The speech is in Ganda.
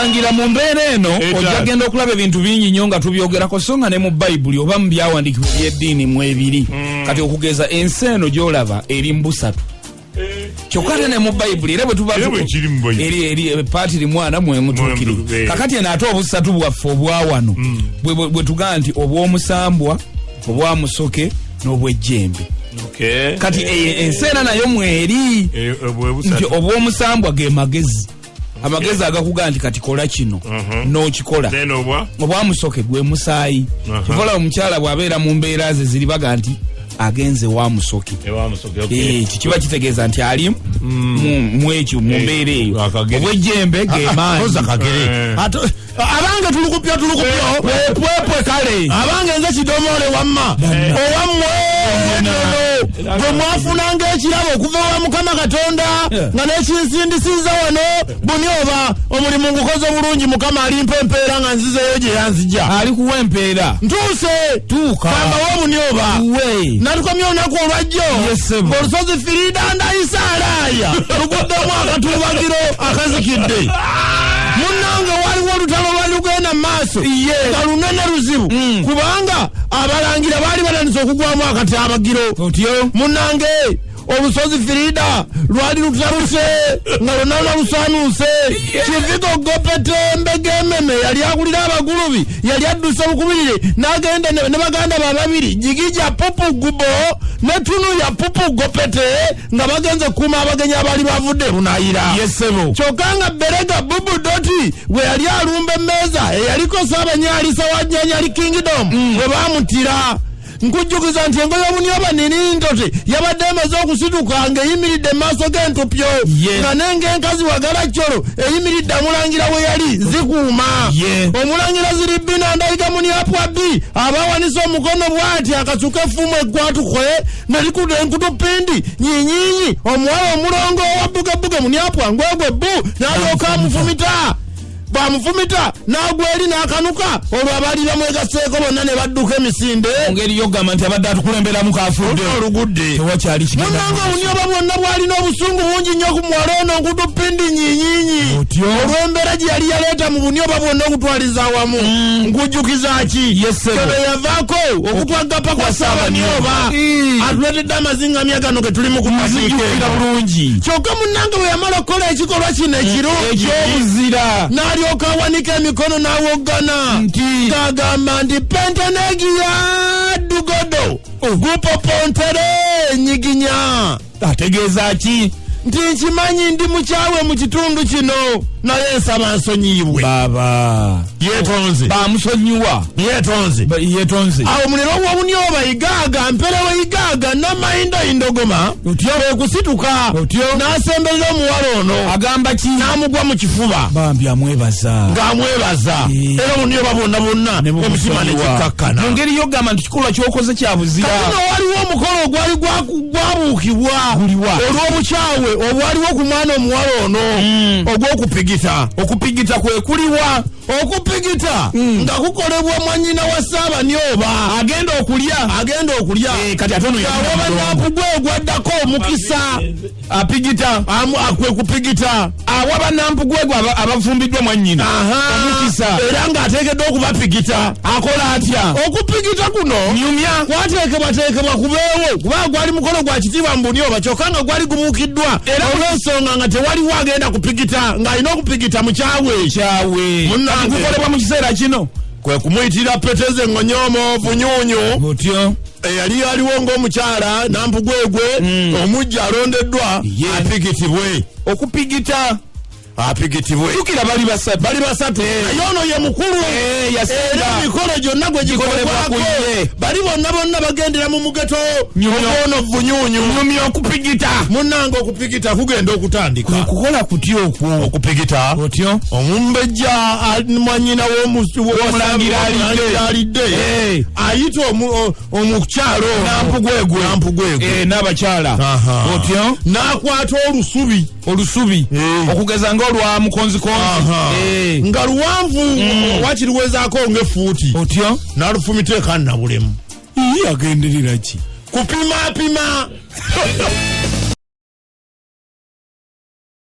Mulangira, mu mbeera eno ojja genda okulaba ebintu bingi nnyo nga tubyogerako, so nga ne mu Bayibuli oba mu byawandiikibwa eby'eddiini mwebiri. Kati okugeza ensi eno gy'olaba eri mu busatu, kyokka ate ne mu Bayibuli era bwe tuba Era bwe kiri mu Bayibuli. Eri paatiri mwana mwemutuukirivu. Kakati eno ate obusatu bwaffe obwa wano bwe tugamba nti obw'omusambwa, obwa musoke n'obw'ejjembe. Kati ensi era nayo mweri Bwe nti busatu. obw'omusambwa ge magezi, amagezi agakugaa nti kati kola kino n'okikola. Then obwa Obwamusoke gwe musaayi. Kivola omukyala bw'abeera mu mbeera ze ziri, baga nti agenze wa musoke. Ewa musoke, okay. Ekyo kiba kitegeeza nti ali mu ekyo, mu mbeera eyo. Akagere. Obwejjembe ge maanyi. Koza kagere. Abange tulukupyo, tulukupyo. Pwepwe kale. Abange, nze kidomole wamma owammwe enono gwe mwafunanga ekirabo okuva ewa Mukama Katonda nga nekinsindisiza wano buni oba omulimu ngukoze bulungi. Mukama alimpa empeera nga nzizeeyo gye yanzija. Ali kuwa empeera. Ntuuse. Tuuka. Kambawo obuni oba. We. Natukomye olunaku olwajjo Yes, sebo. olusozi Firida Ndayisa Alaaya luguddemu akatuubagiro akazikidde. Munnange, waliwo olutalo lwali lugenda mu maaso nga lunene luzibu, kubanga abalangira baali batandise okugwamu akatabagiro. Otyo. Munnange, olusozi Firida lwali lutabuse nga lwonna luna lusaanuuse. Kivigo Gopete Mbegememe yali akulira abagulubi, yali adduse bukubirire n'agenda ne baganda ba babiri, Jigija Pupu Gubo ne Tunu ya Pupu Gopete, nga bagenze kukuuma abagenyi abaali bavudde Bunayira. Yes, sebo. Kyokka nga Berega Bubu Doti bwe yali alumba emmeeza eyaliko Saabanyalisa wa Nyanyali Kingdom bwe baamutira. Nkujjukiza nti engo y'obunyoba nini ntote yabadde emaze okusituka ng'eyimiridde mu maaso g'entupyo, nga nenga enkazi wagala colo eyimiridde amulangira we yali zikuuma. Omulangira ziri bbina Ndayiga Munyapwa bbi abawanise omukono bw'ati akasuka effumu eggwatukwe nerikuda enkutu pindi nyinyiinyi omuwala omulongo owa Bugebuge Munyapwa ngwegwe bbu n'alyoka amufumita. Bwamufumita n'agwa eri n'akanuka, olwo abaali bamwegaseeko bonna ne badduka emisinde. Mu ngeri yogamba nti abadde atukulemberamu kafudde. Olugudde. Tewakyali kigenda. Munnange, obunyoba bwonna bwalina obusungu bungi nnyo ku muwala ono nkutu pindi nyinyiinyi Otyo. olw'embeera gye yali yaleeta mu bunyoba bwonna okutwaliza awamu. Nkujjukiza ki? Yes, sir. Kano yavaako okutwagapa kwa Saabanyoba atuleetedde amazingamya gano ge tulimu ku Nzijukira bulungi. Kyokka munnange, bwe yamala okukola ekikolwa kino ekirungi, Ekyobuzira, n'alyoka awanika emikono n'awoggana Nti? ng'agamba nti pentenegiya dugodo gupopontere nyiginya. Ategeeza ki? Nti nkimanyi ndi mukyawe mu kitundu kino, naye nsaba nsonyiyibwe. Baba Yeetonze. Bamusonyiwa. Yeetonze. Yetonze. Awo muliro gw'obunyoba Igaaga mperewe Igaaga Namayindo Indogoma Otyo. okusituka Otyo. n'asemberera omuwala ono. Agamba ki? N'amugwa mu kifuba. Bambi amwebaza. Ng'amwebaza. Era obunyoba bwonna bwonna Ne emitima bumusonyiwa. nekikkakkana. Mu ngeri yogamba nti kikolwa kyokoze kya buzira. Kati waliwo omukolo ogwali gwabuukibwa Guliwa? olw'obukyawe obwaliwo ku mwana omuwala ono, ogw'okupigita. Okupigita kwe kuliwa? Okupigita nga kukolebwa mwanyina wa Saabanyoba agenda okulya. Agenda okulya. Kati ate ono awaba nampugwe ogwaddako omukisa. Apigita. Akwe kupigita. Awa banampugwegwe abafumbiddwa mwannyina omukisa. Era ng'ateekeddwa okubapigita. Akola atya? Okupigita kuno Nyumya. kwateekebwateekebwa kubeewo kubanga gwali mukolo gwa kitiibwa mu bunyoba, kyokka nga gwali gubuukiddwa Era olw'ensonga nga tewaliwo agenda kupigita ng'alina okupigita mukyawe. Kyawe. Munnange. Kukolebwa mu kiseera kino. Kwe kumuyitira Peteze Ŋŋonyoomo Vunyuunyu Otyo. eyali aliwo ng'omukyala nampugwegwe omujja alondeddwa apigitibwe. Okupigita. Apigitibwe. Jukira bali basatu. Bali basatu, naye ono ye mukulu. Yasinga. Era emikolo gyonna gwe Gikolebwa gikolebwako ku ye. bali bonna bonna bagendera mu mugeto Nyumya. ogwono Vunyuunyu. Nyumya okupigita. Munnange, okupigita kugenda okutandika. Kukola kutya okwo? Okupigita, Otyo. omumbejja mwanyina Omulangira alidde. alidde ayita omukyalo ono. Nampugwegwe. Nampugwegwe. N'abakyala. Otyo. N'akwata olusubi. Olusubi. Okugeza ng'olwa mukonzikonzi. Nga luwanvu, wakiriwezaako ng'efuuti. Otyo. N'alufumita ekannabulemu. Ii, agenderera ki? Kupimapima.